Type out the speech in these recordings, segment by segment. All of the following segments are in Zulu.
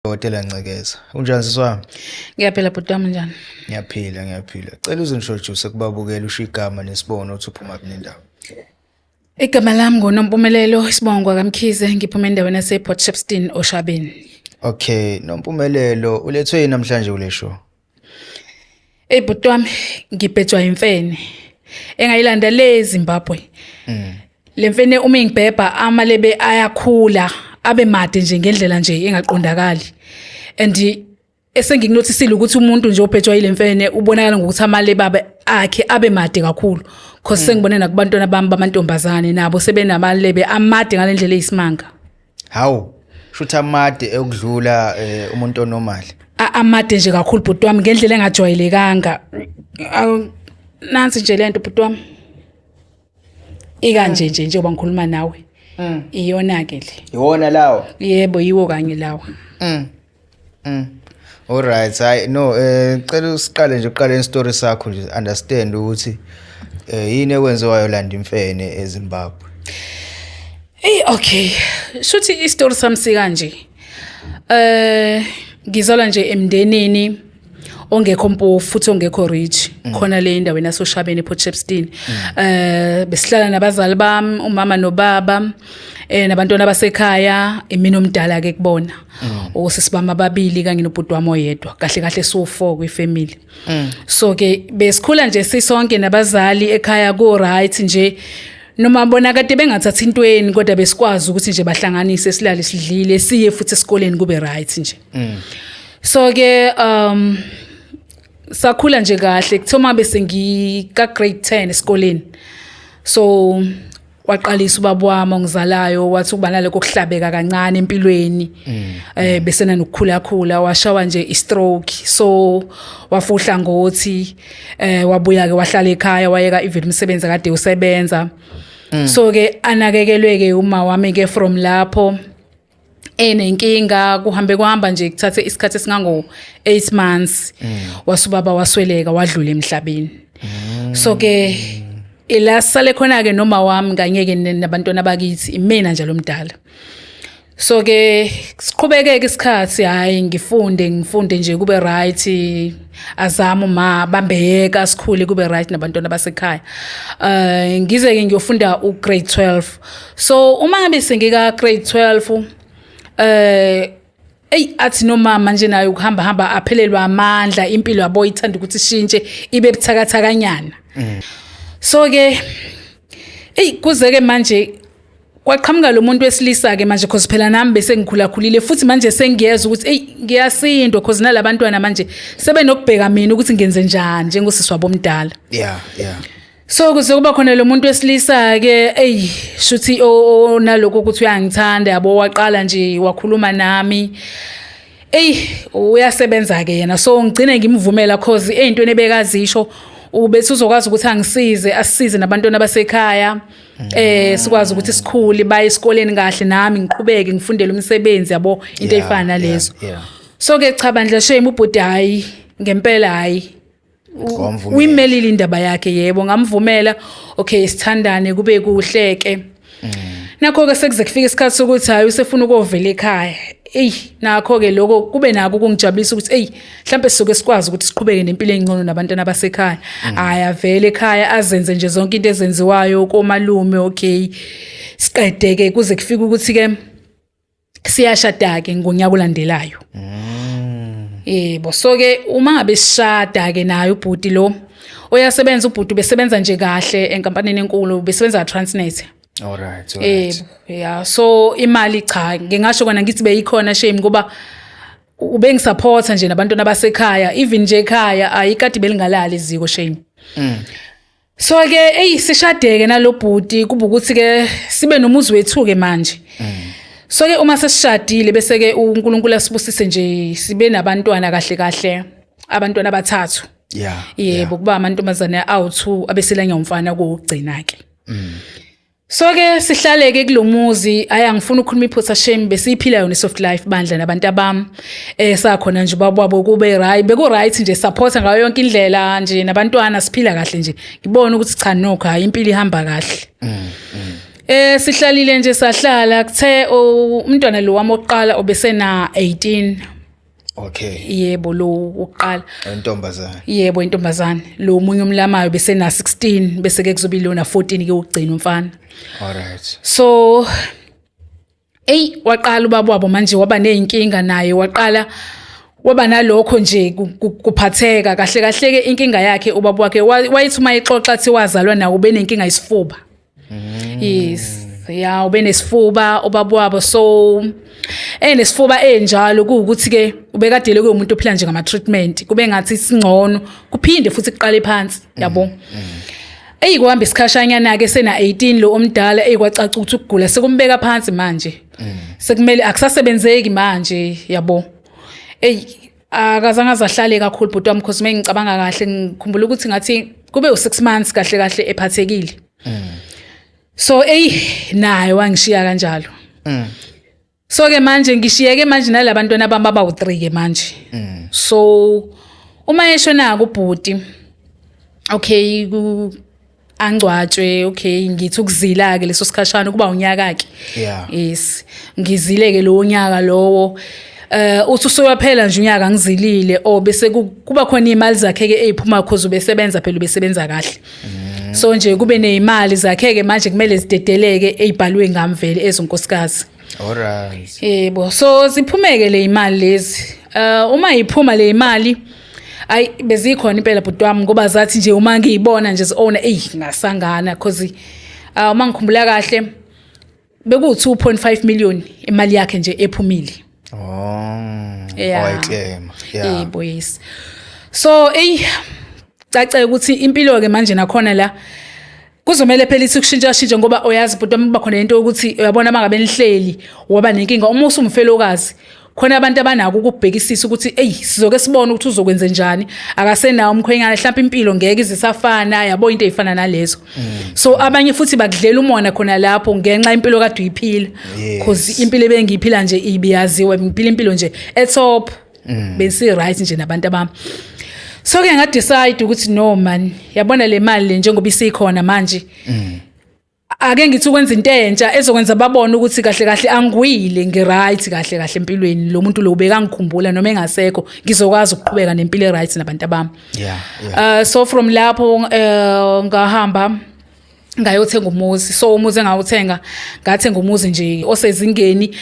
Dokotela Ncekeza. Unjani sisi wami? Ngiyaphila bhuti wami, njani? Ngiyaphila, ngiyaphila. Cela uzintroduce kubabukeli, usho igama nesibongo, uthi uphuma kuphi nendawo. Igama lami nguNompumelelo, isibongo kaMkhize, ngiphuma endaweni yase-Port Shepstone, Oshabeni. Okay, Nompumelelo, ulethwe yini namhlanje kule show? Ey bhuti wami, ngibhejwa imfene engayilanda le eZimbabwe. Le mfene uma ingibhebha amalebe ayakhula abe made nje ngendlela nje engaqondakali. And esengikunothisile ukuthi umuntu nje obhejwa yile mfene ubonakala ngokuthi amalebe abe akhe abe made kakhulu. Cause sengibone nakubantwana bami bamantombazane, nabo sebenamalebe amade ngalendlela eyisimanga. Hawu, shutha amade ekudlula umuntu onormal. Amade nje kakhulu bhuti wami, ngendlela engajwayelekanga. Awu, nansi nje lento bhuti wami. Ikanje nje njengoba ngikhuluma nawe. Iyona ke le. Iwona lawo. Yebo, yiwo kanye lawa. Alright, hayi no, cela usiqale nje, uqale story sakho nje, understand ukuthi yini ekwenze wayolanda imfene eZimbabwe. Hey, okay. Shuthi istory sami sikanje. Ngizalwa nje emndenini ongekho mpofu futhi ongekho rich khona le endaweni yasoShabeni, ePort Shepstone. Besihlala nabazali bami, umama nobaba, nabantwana basekhaya, imina omdala ke kubona. Osisi bami ababili kanye nobhuti wami oyedwa. Kahle kahle so 4 kwifamily. So ke besikhula nje sisonke nabazali ekhaya, ku right nje, noma bona kade bengathathi intweni, kodwa besikwazi ukuthi nje bahlanganise, silale sidlile, siye futhi esikoleni, kube right nje. So ke sakhula nje kahle, kuthiwa bese ngika grade 10 esikoleni, so waqalisa ubaba wami ongizalayo wathi ukuba naloko kuhlabeka kancane empilweni, bese nanokukhula khula, washawa nje i-stroke, so wafuhla ngothi wabuya ke wahlala ekhaya, wayeka even umsebenzi kade usebenza. So ke anakekelwe ke uma wami ke from lapho enenkinga, kuhambe kuhamba nje kuthathe isikhathi esingango 8 months, wasubaba wasweleka, wadlula emhlabeni. So ke ila sale khona ke noma wami kanye ke nabantwana bakithi, imina nje lomdala. So ke siqhubekeke isikhathi, hayi ngifunde, ngifunde nje kube right, azama uma bambeyeka, sikhule kube right nabantwana basekhaya. Ngize ke ngiyofunda u grade 12. So uma ngabe sengika grade 12, ey athi nomama nje naye ukuhamba hamba aphelelwa amandla, impilo yabo ithanda ukuthi ishintshe ibe buthakathakanyana. So ke ey kuze ke manje kwaqhamuka lo muntu wesilisa ke manje, cause phela nami bese ngikhulakhulile futhi manje sengiyeza ukuthi ey ngiyasindwa, cause nalabantwana manje sebenokubheka mina ukuthi ngenze njani njengosisi wabo omdala. So kuze kuba khona lo muntu wesilisa ke, ey shuthi onalokho ukuthi uyangithanda yabo, waqala nje wakhuluma nami. Ey uyasebenza ke yena, so ngigcine ngimvumela cause eyintweni ebekazisho ubethi uzokwazi ukuthi angisize, asisize nabantwana basekhaya, sikwazi ukuthi sikhule, baye esikoleni kahle, nami ngiqhubeke ngifundele umsebenzi yabo, into efana nalezo. So ke cha bandla, shame, ubhuti hayi ngempela hayi Wamvumela. Uyimelile indaba yakhe, yebo, ngamvumela. Okay, sithandane kube kuhle ke. Nakho ke sekuze kufika isikhathi sokuthi hayi usefuna ukovela ekhaya. Ey nakho ke lokho kube nako ukungijabulisa ukuthi ey mhlambe sisuke sikwazi ukuthi siqhubeke nempilo engcono nabantwana basekhaya. Hayi avele ekhaya, azenze nje zonke into ezenziwayo komalume. Okay, siqede ke, kuze kufike ukuthi ke siyashada ke ngonyaka olandelayo. Yebo, so ke uma ngabe sishada ke naye ubhuti lo uyasebenza, ubhuti besebenza nje kahle enkampanini enkulu, besebenza Transnet. All right. Yebo, yeah, so imali cha ngingasho kona ngithi beyikhona, shame, ngoba ubengisupporta nje nabantwana basekhaya, even nje ekhaya ayikade belingalali iziko, shame. So ke ey sishadeke nalobhuti, kuba ukuthi ke sibe nomuzi wethu ke manje. So ke uma sesishadile, bese ke uNkulunkulu asibusise nje sibe nabantwana, kahle kahle abantwana abathathu. Yebo, kuba amantombazane awu2, abeselanya umfana kokugcina ke. So ke sihlaleke kulomuzi, aya ngifuna ukukhuluma iphutha, shame, besiyiphila yona soft life bandla nabantu abami. Sakhona nje ubaba wabo kube right, beku right nje, support ngayo yonke indlela nje, nabantwana siphila kahle nje. Ngibona ukuthi cha nokho hayi impilo ihamba kahle. Sihlalile nje sahlala kuthe umntwana lo wami oqala obesena 18. Okay. Yebo, lo wokuqala. Intombazane. Yebo, intombazane. Lo munye umlamayo besena 16, bese ke kuzobe lona 14 ke ugcina umfana. All right. So ey, waqala ubaba wabo manje waba nezinkinga naye, waqala waba nalokho nje kuphatheka kahle kahle ke. Inkinga yakhe ubaba wakhe, wayethi uma exoxa athi wazalwa nawo ubenenkinga isifuba. Yes, ya, ubenesifuba ubaba wabo. So enesifuba enjalo, kuwukuthi ke ubekadele kuwumuntu ophila nje ngama treatment, kube ngathi singcono, kuphinde futhi kuqale phansi, yabo. Eyi, kuhamba isikhashanyana ke, sena 18 lo omdala. Eyi, kwacaca ukuthi ukugula sekumbeka phansi manje, sekumele akusasebenzeki manje, yabo. Eyi, akazange azahlale kakhulu bhuti wami, because mengicabanga kahle ngikhumbula ukuthi ngathi kube u6 months kahle kahle ephathekile. So eyi, naye wangishiya kanjalo. So ke manje ngishiyeke manje nalabantwana bami abawu3 ke manje. So uma eshona kubhuti, okay, ku angcwatshwe, okay, ngithi ukuzila ke leso sikhashana kuba unyaka ke. Yes, ngizile ke lowo nyaka lowo. Uthi usuyaphela nje unyaka ngizilile, oh, bese kuba khona imali zakhe ke eziphuma, cause ubesebenza phela, ubesebenza kahle. So nje kube nezimali zakhe ke manje kumele zidedeleke ezibhalwe ngamvele ezonkosikazi. All right. Yebo, so ziphumeke le imali lezi. Uma iphuma le imali, ayi, bezikhona impela bhuti wami, ngoba zathi nje uma ngiyibona nje zi-owner, eyi, ngasangana, cause uma ngikhumbula kahle beku 2.5 million imali yakhe nje ephumile. Oh. Yeah. Wayiclaim. Yeah. Yebo, yes. So ey, cace ukuthi impilo ke manje nakhona la kuzomele phela ithi kushintsha shintsha, ngoba uyazi bhuti wami, kuba khona into yokuthi uyabona mangabe nihleli waba nenkinga, uma usumfelokazi, khona abantu abanako ukubhekisisa ukuthi eyi, sizoke sibone ukuthi uzokwenze njani, akasenawo umkhwenyana, mhlawumbe impilo ngeke izisafana, yabo, into ey'fana nalezo. So abanye futhi bakudlela umona khona lapho ngenxa impilo kade uyiphila, cause impilo ebengiyiphila nje ibiyaziwa, ngiphila impilo nje etop, besi right nje nabantu abami. So ke nga-decide ukuthi no man, yabona le mali le njengoba isikhona manje, ake ngithi ukwenza into entsha ezokwenza babone ukuthi kahle kahle angiwile, ngi-right kahle kahle empilweni. Lo muntu lo ubekangikhumbula noma engasekho, ngizokwazi ukuqhubeka nempilo e-right nabantu abami. So from lapho ngahamba ngayothenga umuzi. So umuzi engawuthenga, ngathenga umuzi nje osezingeni.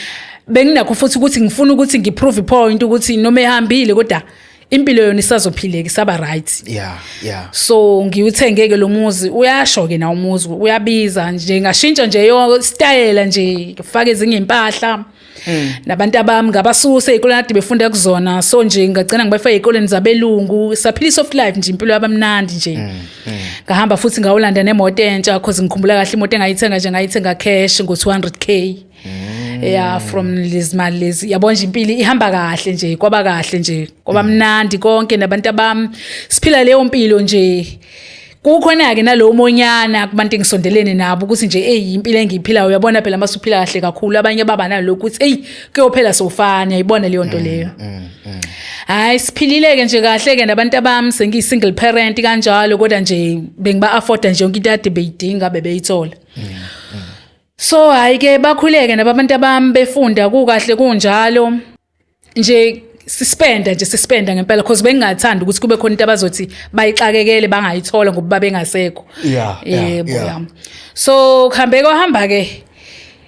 Benginakho futhi ukuthi ngifuna ukuthi ngiprove point ukuthi noma ehambile kodwa impilo yona isazophileka, isaba right. So ngiwuthenge ke lo muzi, uyasho ke na umuzi uyabiza nje, ngashintsha nje yo style nje, ngifake ezinye impahla. Nabantu abami ngabasusa ey'koleni kade befunda kuzona, so nje ngagcina ngibafake ey'koleni zabelungu, saphila i-soft life nje, impilo yabamnandi nje. Ngahamba futhi ngawulanda nemoto entsha, cause ngikhumbula kahle imoto engayithenga nje, ngayithenga cash ngo-200K, yeah, from lezi mali lezi, yabo nje, impilo ihamba kahle nje, kwaba kahle nje, kwaba mnandi konke nabantu abami, siphila leyo mpilo nje. Kukhona-ke nalowo monyana kubantu engisondelene nabo ukuthi nje eyi, impilo engiyiphilayo, uyabona phela uma usuphila kahle kakhulu, abanye baba nalokhu ukuthi eyi, kuyophela sofana, uyayibona leyo nto leyo. Hayi, siphilile-ke nje kahle-ke nabantu abami, sengiyi-single parent kanjalo, kodwa nje bengiba-afforda nje yonke into ade beyidinga, bebeyithola. So hhayi-ke, bakhuleke nababantu abami, befunda kukahle kunjalo nje, sispenda nje, sispenda ngempela, cause bengingathandi ukuthi kube khona into abazothi bayixakekele bangayithola ngoba babengasekho. Yebo. Yeah. So kuhambe kwahamba ke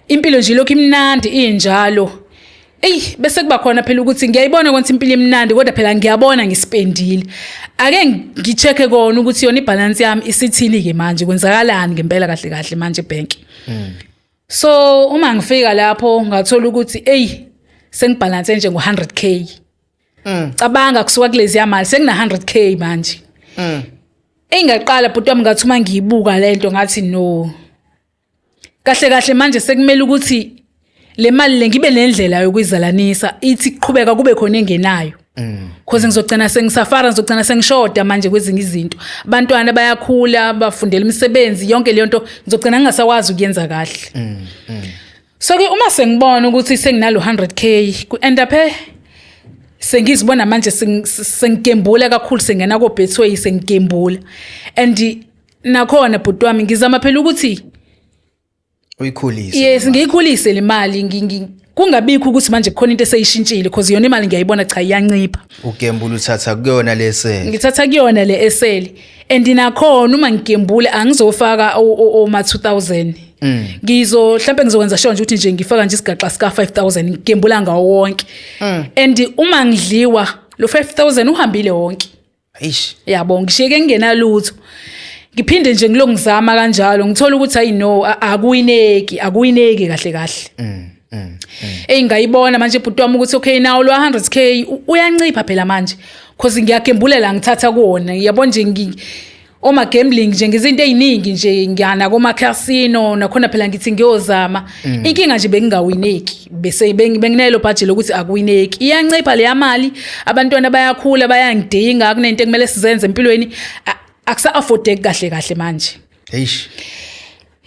impilo nje lokhu imnandi injalo. Eyi, bese kuba khona phela ukuthi ngiyayibona ukuthi impilo imnandi, kodwa phela ngiyabona ngispendile, ake ngi-check-e kona ukuthi yona ibalance yami isithini ke manje, kwenzakalani ngempela kahle kahle manje ebhenki. So uma ngifika lapho ngathola ukuthi eyi, sengibhalanse nje ngo-100K. Cabanga, kusuka kulezi yamali sengina 100K manje. Engaqala bhuti wami, ngathi uma ngiyibuka lento ngathi no, kahle kahle manje sekumele ukuthi le mali le ngibe nendlela yokuyizalanisa, ithi kuqhubeka kube khona engenayo, cause ngizogcina sengisafara, ngizogcina sengishoda manje kwezinye izinto. Abantwana bayakhula, bafundela imisebenzi, yonke leyo nto ngizogcina ngingasakwazi ukuyenza kahle. So ke uma sengibona ukuthi senginalo 100K, ku end up sengizibona manje sengigembula kakhulu, sengena ko Betway, sengigembula. And nakhona bhuti wami, ngizama phela ukuthi Uyikhulise. Yes, ngiyikhulise le mali, kungabikho ukuthi manje kukhona into eseyishintshile, because yona imali ngiyayibona, cha, iyancipha. Ugembula uthatha kuyona lesele. Ngithatha kuyona le esele, and nakhona uma ngigembule angizofaka oma 2000, ngizo mhlawumbe ngizokwenza sure nje ukuthi nje ngifaka nje isigaxa sika 5000, ngigembula ngawo wonke, and uma ngidliwa lo 5000 uhambile wonke. Eish. Yabo, ngishiyeke ngingenalutho. Ngiphinde nje ngilongizama kanjalo, ngithola ukuthi ayi no, akuwineki, akuwineki kahle kahle. Ey, ngayibona manje bhuti wami ukuthi okay, nawo lo 100K uyancipha phela manje, cause ngiyagembulela, ngithatha kuwona, yabo nje, oma gambling nje, ngizinto eziningi nje, ngiyana koma casino nakhona phela, ngithi ngiyozama. Inkinga nje bengingawineki, bese benginelo budget lokuthi akuwineki, iyancipha leya mali. Abantwana bayakhula, bayangidinga, kunento ekumele sizenze empilweni, akusa affordeki kahle kahle manje. Eish.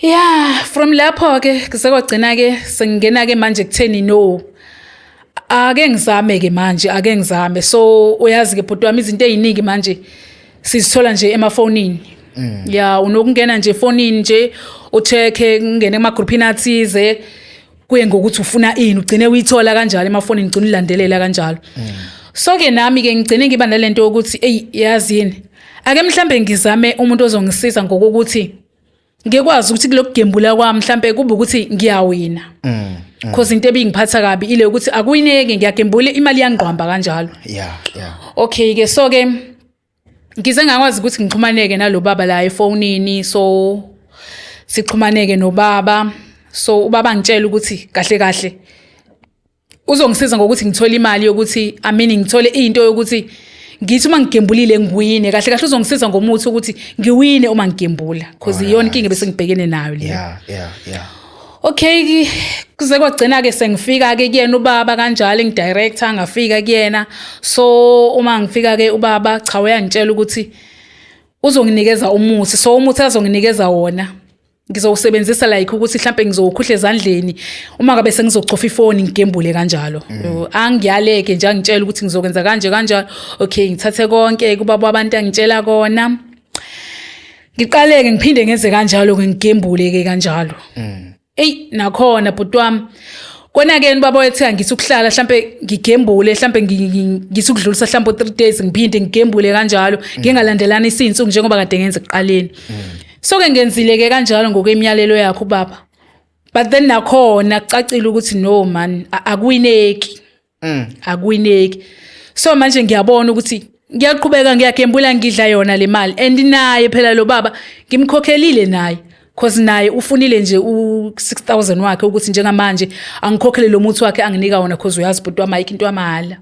Yeah, from lapho ke kusekwagcina ke sengingena ke manje kutheni, no, ake ngizame ke manje, ake ngizame. So uyazi ke bhuti wami, izinto eziningi manje sizithola nje emafonini. Ya, unokungena nje efonini nje ucheck-e, ungene emagroupini athize, kuye ngokuthi ufuna ini, ugcine uyithola kanjalo emafonini, ugcine ulandelela kanjalo. So ke nami ke ngigcine ngiba nalento yokuthi eyi, yazi yini, ake mhlambe ngizame umuntu ozongisiza ngokuthi ngikwazi ukuthi kulokugembula kwami mhlambe kube ukuthi ngiyawina, cause into ebingiphatha kabi ile ukuthi akuwineki, ngiyagembula, imali iyangqwamba kanjalo. Okay ke, so ke ngize ngakwazi ukuthi ngixhumaneke nalo baba la efonini. So sixhumaneke nobaba, so ubaba ngitshela ukuthi kahle kahle uzongisiza ngokuthi ngithole imali yokuthi, I mean, ngithole into yokuthi ngithi uma ngigembulile ngiwine. Kahle kahle uzongisiza ngomuthi ukuthi ngiwine uma ngigembula, because iyona inkinga bese ngibhekene nayo le. Okay, kuze kwagcina ke sengifika ke kuyena ubaba kanjalo, ngidirector ngafika kuyena. So uma ngifika ke ubaba, cha, uyangitshela ukuthi uzonginikeza umuthi. So umuthi azonginikeza wona ngizowusebenzisa like ukuthi mhlambe ngizowukhuhla ezandleni uma ngabe sengizocofa ifoni ngigembule kanjalo. Angiyaleke nje, angitshela ukuthi ngizokwenza kanje kanjalo. Okay, ngithathe konke kubaba abantu angitshela kona, ngiqaleke ngiphinde ngenze kanjalo ke, ngigembule ke kanjalo. Ey, nakhona bhuti wami, kona ke baba wethu, ngithi ukuhlala mhlambe ngigembule, mhlambe ngithi ukudlulisa mhlambe 3 days, ngiphinde ngigembule kanjalo, ngingalandelani isinsuku njengoba kade ngenza ekuqaleni. So ke ngenzile ke kanjalo ngokwemiyalelo yakho baba, but then nakhona kucacile ukuthi no man, akuwineki, akuwineki. So manje ngiyabona ukuthi ngiyaqhubeka ngiyagembula, ngidla yona le mali, and naye phela lo baba ngimkhokhelile naye, cause naye ufunile nje u6000 wakhe ukuthi njengamanje angikhokhele lo muthi wakhe anginika wona, cause uyazi bhuti wami, ayikho into yamahhala.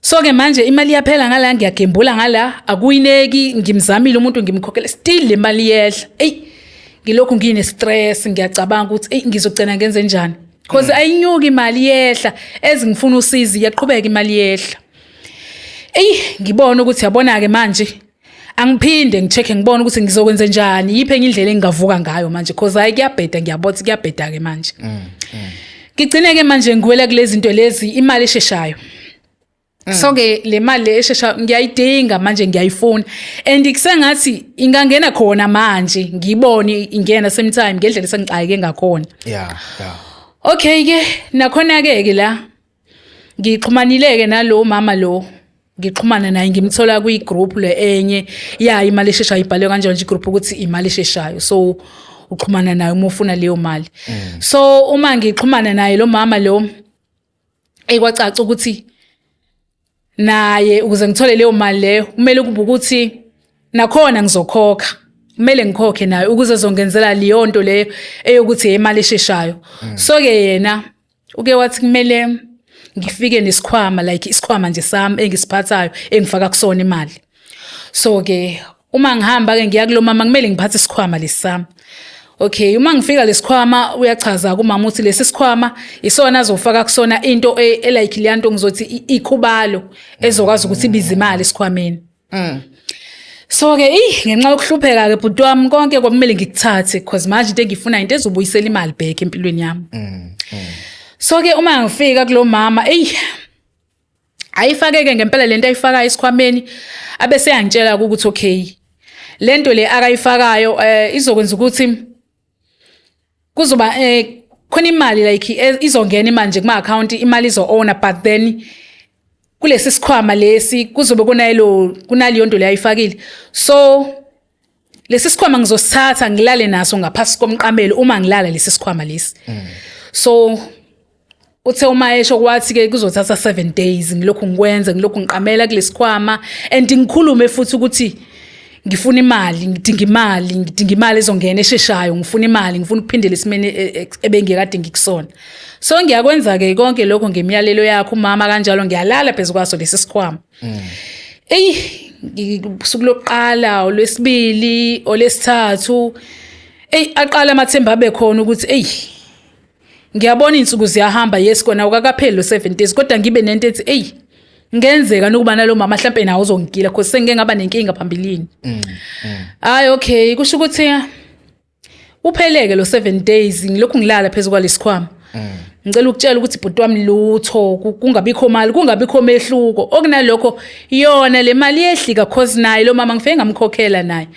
So ke manje imali iyaphela ngala, ngiyagembula ngala, akuyineki, ngimzamile umuntu, ngimkhokhele, still le mali iyehla. Ey, ngilokhu ngine stress, ngiyacabanga ukuthi ey, ngizogcina ngenze njani, cause ayinyuki imali, iyehla. Ezingifuna usizi, iyaqhubeka imali iyehla. Ey, ngibona ukuthi yabona ke manje angiphinde ngicheck, ngibone ukuthi ngizokwenza njani, yiphi enye indlela engingavuka ngayo manje, cause hayi, kuyabheda, ngiyabona ukuthi kuyabheda ke manje. Ngigcine ke manje ngiwela kulezi zinto lezi, imali esheshayo. So ke le mali le eshesha ngiyayidinga manje, ngiyayifuna, and kusengathi ingangena khona manje, ngiyibone ingena same time ngendlela esengixakeke ngakhona. Okay ke, nakhona ke ke la ngixhumanile ke nalo mama lo, ngixhumana naye, ngimthola kwi-group le enye ya imali esheshayo, ibhalwe kanjalo nje igroup ukuthi imali esheshayo. So uxhumana naye uma ufuna leyo mali. So uma ngixhumana naye lo mama lo, ekwacaca ukuthi naye ukuze ngithole leyo mali leyo kumele kube ukuthi nakhona ngizokhokha, kumele ngikhokhe naye ukuze zongenzela leyo nto leyo eyokuthi imali esheshayo. So ke yena uke wathi kumele ngifike nesikhwama, like isikhwama nje sami engisiphathayo engifaka kusona imali. So ke uma ngihamba ke ngiya kulo mama, kumele ngiphathe isikhwama lesami. Okay, uma ngifika lesikhwama, uyachaza kumama ukuthi lesi sikhwama isona azofaka kusona into elike leya nto, ngizothi ikhubalo ezokwazi ukuthi ibize imali esikhwameni. So ke eyi, ngenxa yokuhlupheka ke bhuti wami, konke kwakumele ngikuthathe, because manje into engifuna into ezobuyisela imali back empilweni yami. So ke uma ngifika kulo mama, eyi, ayifake-ke ngempela lento ayifakayo esikhwameni, abese yangitshela ukuthi okay, lento le akayifakayo izokwenza ukuthi Kuzoba khona imali like izongena imali nje kuma account, imali izo owner, but then kulesi sikhwama lesi kuzobe kunayilo, kunaleyo nto leyayifakile. So lesi sikhwama ngizosithatha ngilale naso ngaphasi komqamelo uma ngilala lesi sikhwama lesi. So uthe uma esho kwathi ke kuzothatha 7 days ngilokhu ngikwenza, ngilokhu ngiqamela kulesikhwama and ngikhulume futhi ukuthi ngifuna imali, ngidinga imali, ngidinga imali ezongena esheshayo, ngifuna imali, ngifuna ukuphindela esimeni ebengikade ngikusona. So ngiyakwenza ke konke lokho ngemiyalelo yakho umama kanjalo, ngiyalala phezu kwaso lesi sikhwama. Eyi, usuku lokuqala, olwesibili, olwesithathu, eyi, aqala amathemba abe khona ukuthi eyi, ngiyabona iy'nsuku ziyahamba. Yes, kona awukakapheli lo 7 days, kodwa ngibe nento ethi eyi, ngenzeka nokuba nalo mama mhlampe nawe uzongigila, cause sengike ngaba nenkinga phambilini. Hayi, okay, kusho ukuthi upheleke lo 7 days ngilokhu ngilala phezu kwalesikhwama. Ngicela ukutshela ukuthi bhuti wami, lutho, kungabikho mali, kungabikho mehluko. Okunalokho yona le mali yehlika, cause naye lo mama ngifike ngamkhokhela naye.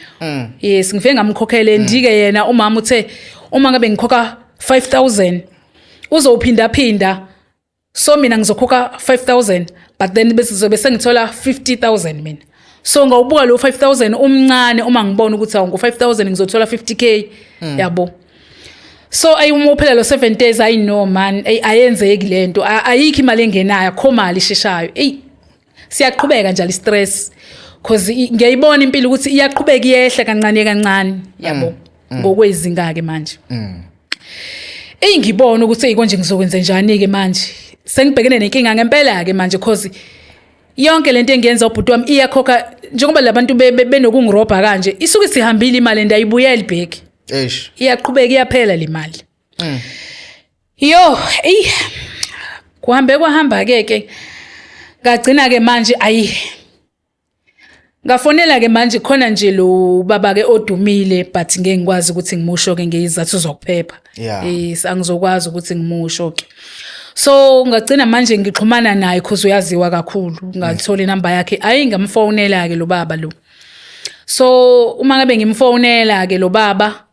Yes, ngifike ngamkhokhela. Ndike yena umama uthe uma ngabe ngikhokha 5000 uzowuphinda phinda, so mina ngizokhokha 5000 but then bese zobe sengithola 50000 mina. So ngawubuka lo 5000 umncane uma ngibona ukuthi awu, ngo 5000 ngizothola 50K, yabo. So ayi, uma uphela lo 7 days, ayi no man, ayi, ayenzeki lento, ayikho imali engenayo, akho mali isheshayo. Ey, siyaqhubeka njalo i-stress, cause ngiyayibona impilo ukuthi iyaqhubeka iyehla kancane kancane, yabo, ngokwezinga ke manje. Eyi, ngibona ukuthi eyi, konje ngizokwenza njani ke manje, sengibhekene nenkinga ngempela ke manje, cause yonke lento engiyenza ubhuti wami iyakhokha. Njengoba labantu benokungirobha kanje, isuke sihambile imali and ayibuyeli back. Eish. Iyaqhubeka iyaphela le mali. Yo, eyi, kuhambe kwahamba ke ke ngagcina ke manje, ayi, ngafonela ke manje khona nje lo baba ke odumile, but ngeke ngikwazi ukuthi ngimusho ke ngezizathu zokuphepha. Yes, angizokwazi ukuthi ngimusho ke. So ngagcina manje ngixhumana naye cause uyaziwa kakhulu, ngathola inamba yakhe, ayi, ngamfonela ke lo baba lo. So uma ngabe ngimfonela ke lo baba,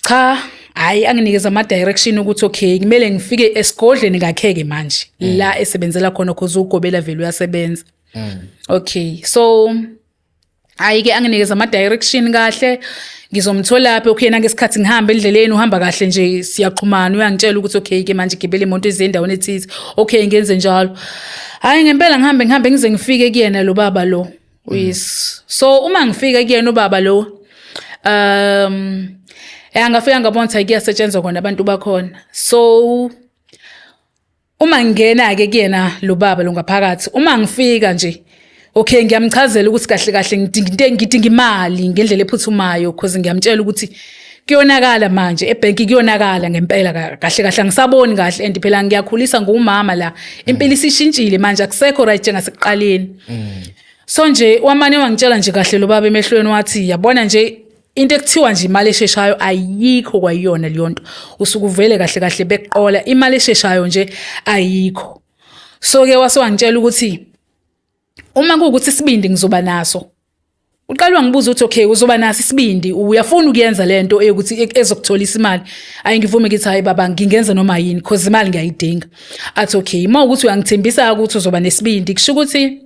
cha, hayi, anginikeza ama direction ukuthi okay, kumele ngifike esigodleni ngakheke manje la esebenzela khona, cause ugobela vele uyasebenza. Okay, so hayi ke, anginikeza ama direction kahle, ngizomthola phi. Okay, nangesikhathi ngihamba endleleni, uhamba kahle nje, siyaxhumana, uyangitshela ukuthi okay ke manje gibela imoto ize endaweni ethize. Okay, ngenze njalo. Hayi, ngempela ngihambe ngihambe ngize ngifike kuyena lo baba lo. Yes, so uma ngifika kuyena ubaba lo, ngafika ngabona ukuthi kuyasetshenzwa khona, abantu bakhona. So uma ngingena ke kuyena lo baba lo ngaphakathi, uma ngifika nje, okay, ngiyamchazela ukuthi kahle kahle ngidinga into, ngidinga imali ngendlela ephuthumayo, because ngiyamtshela ukuthi kuyonakala manje ebhenki, kuyonakala ngempela, kahle kahle angisaboni kahle and phela ngiyakhulisa ngumama la, impilo isishintshile manje, akusekho right njengasekuqaleni. So nje wamane wangitshela nje kahle lo baba emehlweni, wathi yabona nje, into ekuthiwa nje imali esheshayo ayikho kwayiyona leyo nto, usuke uvele kahle kahle bekuqola, imali esheshayo nje ayikho. So ke wase wangitshela ukuthi uma kuwukuthi isibindi ngizoba naso, uqala wangibuza ukuthi okay, uzoba naso isibindi, uyafuna ukuyenza lento eyokuthi ezokutholisa imali? Ayi, ngivume ngithi hayi baba, ngingenza noma yini because imali ngiyayidinga. Athi okay, uma ukuthi uyangithembisa ukuthi uzoba nesibindi, kusho ukuthi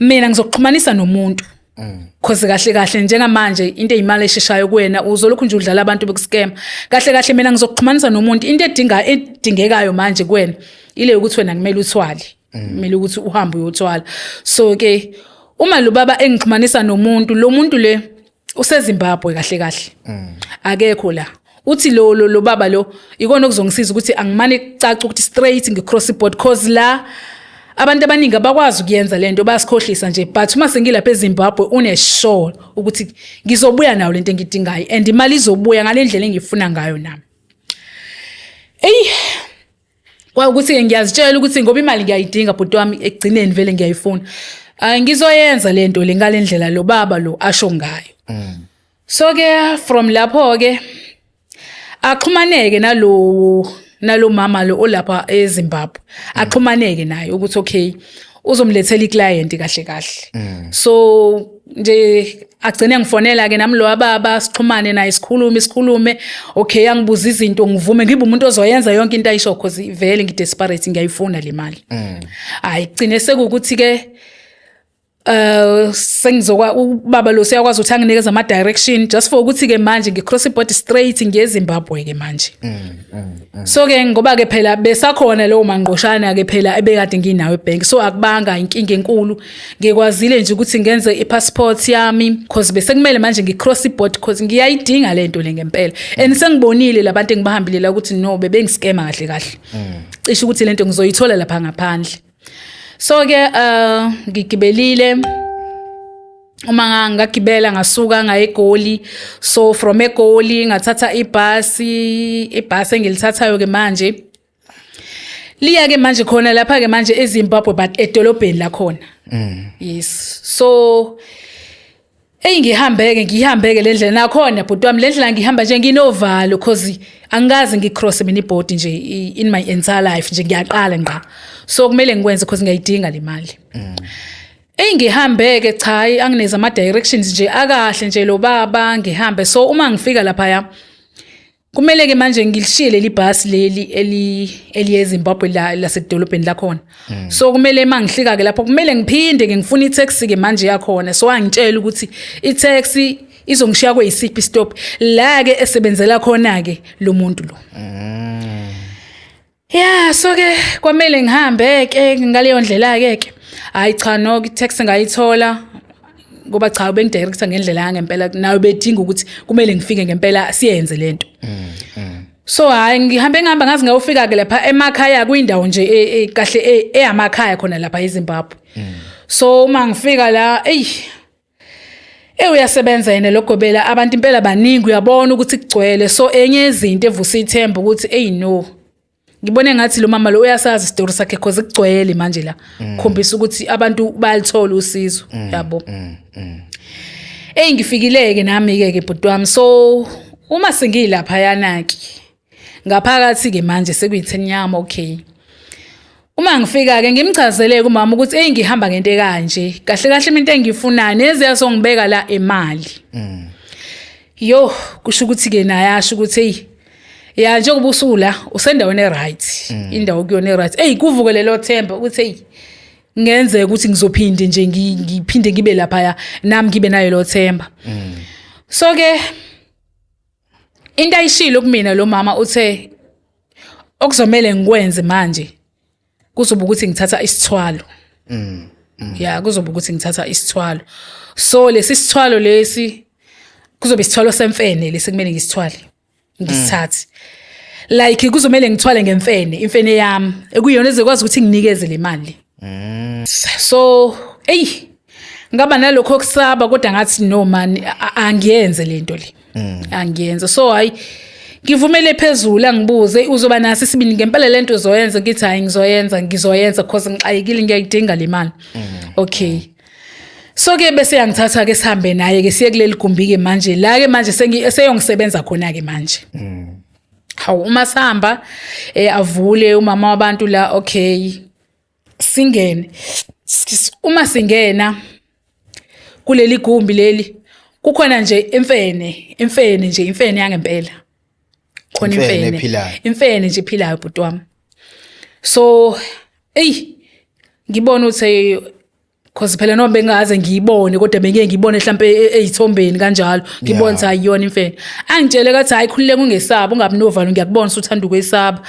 mina ngizokuxhumanisa nomuntu, cause kahle kahle njengamanje into eyimali esheshayo kuwena uzolokhu nje udlala abantu beku-scam. Kahle kahle mina ngizokuxhumanisa nomuntu, into edinga edingekayo manje kuwena ile ukuthi wena kumele uthwale, kumele ukuthi uhambe uyothwala. So ke uma lo baba engixhumanisa nomuntu, lo muntu le useZimbabwe kahle kahle, akekho la. Uthi lo baba lo ikona okuzongisiza ukuthi angimane kucaca ukuthi straight ngi-cross board, cause la abantu abaningi abakwazi ukuyenza lento, bayasikhohlisa nje, but uma sengilapha eZimbabwe une-sure ukuthi ngizobuya nayo lento engidingayo and imali izobuya ngale ndlela engifuna ngayo nami. Eyi, kwawukuthi-ke ngiyazitshela ukuthi ngoba imali ngiyayidinga bhuti wami, ekugcineni vele ngiyayifuna, ayi, ngizoyenza lento le ngale ndlela lo baba lo asho ngayo. So ke from lapho ke axhumaneke nalo mama lo olapha eZimbabwe, axhumaneke naye ukuthi okay, uzomlethela i-client kahle kahle. So Nje agcine ngifonela ke nami lo baba, sixhumane naye, sikhulume sikhulume. Okay, angibuza izinto, ngivume, ngibe umuntu ozoyenza yonke into ayisho, cause vele ngidesperate, ngiyayifuna le mali. Hayi, gcine sekukuthi ke sengizokwa ubaba lo siyakwazi ukuthi anginikeze ama direction just for ukuthi ke manje ngicross ibody straight ngiye eZimbabwe ke manje. So ke ngoba ke phela besakhona leyo mangqoshana ke phela ebekade nginawo ebank, so akubanga inkinga enkulu, ngikwazile nje ukuthi ngenze ipassport yami, cause bese kumele manje ngicross ibody, cause ngiyayidinga lento le ngempela, and sengibonile labantu engibahambile la ukuthi no, bebengiskema kahle kahle, cishe ukuthi lento ngizoyithola lapha ngaphandle. So ke ngigibelile, uma ngagibela ngasuka ngaye eGoli. So from eGoli ngathatha ibhasi, ibhasi engilithathayo ke manje liya ke manje khona lapha ke manje eZimbabwe, but edolobheni lakhona. Yes, so eyi, ngihambeke ngihambeke le ndlela nakhona, bhuti wami, le ndlela ngihamba nje nginovalo, cause angikaze ngicross mina ibhodi nje in my entire life nje, ngiyaqala ngqa. So kumele ngikwenze cause ngiyayidinga le mali. Eyi, ngihambeke, cha, angineza ama directions nje akahle nje lo baba, ngihambe. So uma ngifika lapha ya, kumele ke manje ngilishiye leli bhasi leli eliye eZimbabwe la lasedolobheni lakhona. So kumele mangihlika ke lapho, kumele ngiphinde ke ngifuna itaxi ke manje yakhona. So angitshela ukuthi itaxi izongishiya kweyisiphi stop la ke esebenzela khona ke lo muntu lo. Yeah, so ke kwamele ngihambe ke ngaleyo ndlela ke ke. Hayi cha, no, i-taxi ngayithola ngoba cha, bengidirector ngendlela yangempela, nayo bedinga ukuthi kumele ngifike ngempela siyenze lento. So hayi, ngihambe ngihamba ngaze ngayofika ke lapha emakhaya, kuyindawo nje kahle eyamakhaya khona lapha eZimbabwe. So uma ngifika la, eyi, uyasebenza yena lo gobela, abantu impela baningi, uyabona ukuthi kugcwele. So enye izinto evusa ithemba ukuthi ey no, ngibone ngathi lo mama lo uyasazi isitori sakhe, cause kugcwele manje la, khombisa ukuthi abantu bayalithola usizo, yabo. Ey, ngifikile ke nami ke ke bhuti wami. So uma sengilapha yana ke ngaphakathi ke manje sekuyi-10 yami. Okay, uma ngifika ke ngimchazele kumama ukuthi ey, ngihamba ngento ekanje, kahle kahle into engiyifunayo neziya songibeka la imali. Yo, kusho ukuthi ke naye asho ukuthi hey ya, njengoba usula usendaweni eright, indawo kuyona eright. Ey, kuvuke lelo themba ukuthi hey, ngenzeka ukuthi ngizophinde nje ngiphinde ngibe lapha nami, ngibe nayo lo themba. So ke into ayishilo kumina lo mama, uthe okuzomele ngikwenze manje kuzoba ukuthi ngithatha isithwalo. Ya, kuzoba ukuthi ngithatha isithwalo. So lesi sithwalo lesi kuzoba isithwalo semfene lesi kumele ngisithwale, ngisithathe, like kuzomele ngithwale ngemfene, imfene yami ekuyiyona ezokwazi ukuthi nginikeze le mali. So ey, ngaba nalokho kusaba, kodwa ngathi no man, angiyenze lento le, angiyenze. So hayi, ngivumele phezulu, angibuze, uzoba naso isibindi ngempela lento uzoyenza? Ngithi hayi, ngizoyenza, ngizoyenza, cause ngixakekile, ngiyayidinga le mali. Okay, so ke bese yangithatha ke, sihambe naye ke, siye kuleli gumbi ke manje la ke manje seyongisebenza khona ke manje. Hawu, uma sihamba avule umama wabantu la. Okay, singene. Uma singena kuleli gumbi leli, kukhona nje imfene, imfene nje, imfene yangempela khona. Imfene imfene ephilayo. Imfene nje ephilayo, bhuti wami. So eyi, ngibona ukuthi cause phela noma bengaze ngiyibone, kodwa bengeke ngibone mhlambe eyithombeni kanjalo, ngibone ukuthi ayiyona imfene. Angitshele kathi hayi, khululeka, ungesabi, ungabi novalo, ngiyakubona usuthanda ukwesaba,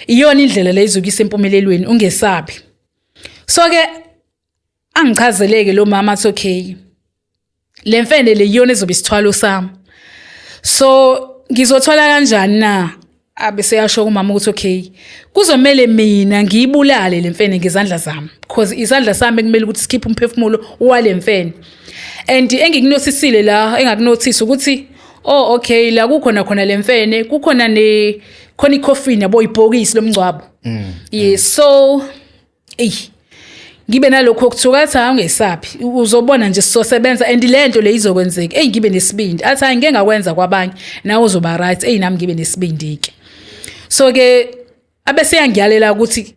iyona indlela le izokuyisa empumelelweni, ungesabi. So ke angichazeleke lo mama athi okay, le mfene le iyona ezobe isithwalo sami. So ngizothwala kanjani na? Abe seyasho kumama ukuthi okay, kuzomele mina ngiyibulale le mfene ngezandla zami, because isandla sami kumele ukuthi sikhiphe umphefumulo wale mfene. And engikunotisile la, engakunothisa ukuthi oh okay, la kukhona khona le mfene, kukhona ne khona icoffin, yabo, ibhokisi lomngcwabo. Yes, so eyi, ngibe nalokho okuthuka, athi hayi, ungesabi, uzobona nje, sizosebenza and le nto le izokwenzeka. Eyi, ngibe nesibindi, athi hayi, ngeke ngakwenza kwabanye, nawe uzoba right. Eyi, nami ngibe nesibindi-ke. So ke abese yangiyalela ukuthi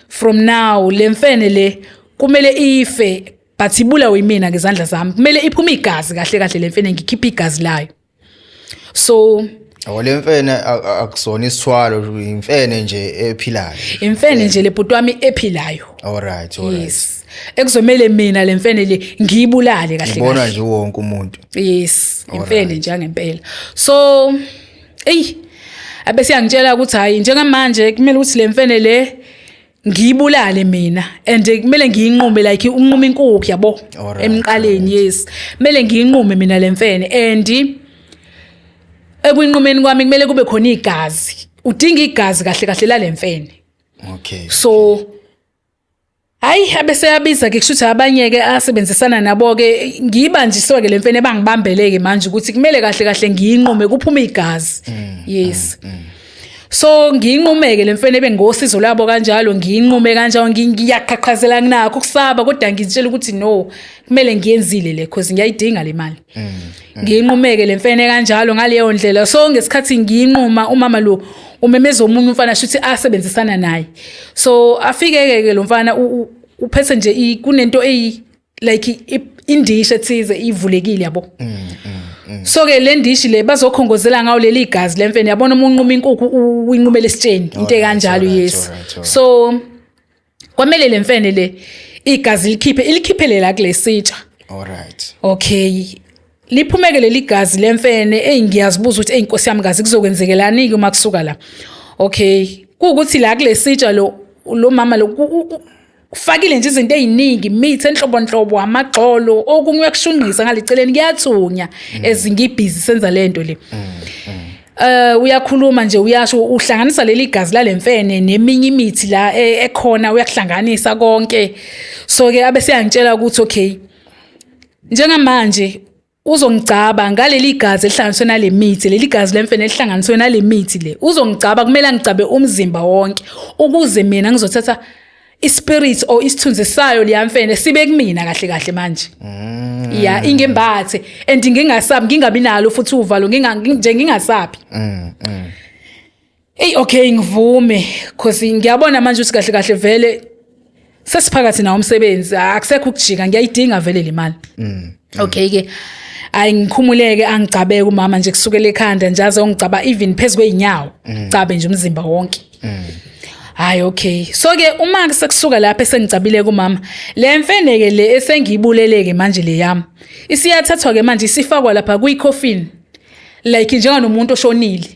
from now le mfene le kumele ife. But ibulawe imina ngezandla zami, kumele iphume igazi kahle kahle le mfene, ngikhiphe igazi layo. So Awu, le mfene akusona isithwalo, imfene nje ephilayo? Imfene nje le, bhuti wami, ephilayo. All right. Yes, ekuzomele mina le mfene le ngiyibulale kahle. Ibona Kahle. nje wonke umuntu? Yes, imfene nje angempela. So eyi, abese yangitshela ukuthi hayi, njengamanje kumele ukuthi le mfene le ngiyibulale mina and kumele ngiyinqume like unquma inkukhu, yabo, emqaleni. Yes, kumele ngiyinqume mina le mfene and ekuyinqumeni kwami kumele kube khona igazi, udinga igazi kahle kahle lale mfene. So hayi, abese yabiza ke, kushuthi abanye ke asebenzisana nabo ke, ngibanjiswe ke lemfene, bangibambeleke manje ukuthi kumele kahle kahle ngiyinqume kuphume igazi. Yes, so ngiyinqumeke lemfene bengosizo labo kanjalo, ngiyinqume kanjalo, ngiyaqhaqhazela, nginakho ukusaba, kodwa ngitshela ukuthi no, kumele ngiyenzile le cause ngiyayidinga le mali. Ngiyinqumeke lemfene kanjalo ngaleyo ndlela. So ngesikhathi ngiyinquma, umama lo umemeza omunye umfana, shuthi asebenzisana naye. So afike ke lo mfana uphethe nje kunento eyi like indishi ethize ivulekile, yabo. So ke le ndishi le bazokhongozela ngawo leli gazi lemfene, yabona, uma unquma inkukhu uyinqumela esitsheni, into ekanjalo. Yes. So kwamele le mfene le igazi likhiphe, ilikhiphele la kule sitsha. Okay, liphumeke leli gazi lemfene. Ey, ngiyazibuza ukuthi, ey Nkosi yami, kazi kuzokwenzekelani ke uma kusuka la? Okay, kuwukuthi la kule sitsha lo mama lo ufakile nje izinto eziningi, imithi enhlobonhlobo, amagxolo, okunye uyakushunqisa ngaliceleni, kuyathunya ezingibhizi senza lento le. Uyakhuluma nje, uyasho, uhlanganisa leli gazi lalemfene neminye imithi la ekhona, uyakuhlanganisa konke. So ke abese yangitshela ukuthi okay, njengamanje uzongigcaba ngaleli gazi elihlanganiswe nale mithi, leli gazi lemfene elihlanganiswe nale mithi le. Uzongigcaba, kumele angigcabe umzimba wonke ukuze mina ngizothatha ispirit or isithunzi sayo leyamfene sibe kumina kahle kahle manje. Ya, ingembathe and ngingasabi, ngingabi nalo futhi uvalo, nginga nje ngingasabi. Ey, okay, ngivume cause ngiyabona manje ukuthi kahle kahle vele sesiphakathi nawo umsebenzi, akusekho ukujika, ngiyayidinga vele le mali. Okay ke, ayi, ngikhumuleke, angigcabeke umama nje kusukela ekhanda nje aze ongigcaba even phezu kweyinyawo, gcabe nje umzimba wonke. Hayi, okay, so ke uma sekusuka lapha esengigcabile kumama, le mfene ke le esengiyibuleleke manje le yami isiyathathwa ke manje, isifakwa lapha kwi-coffin like njenganomuntu oshonile.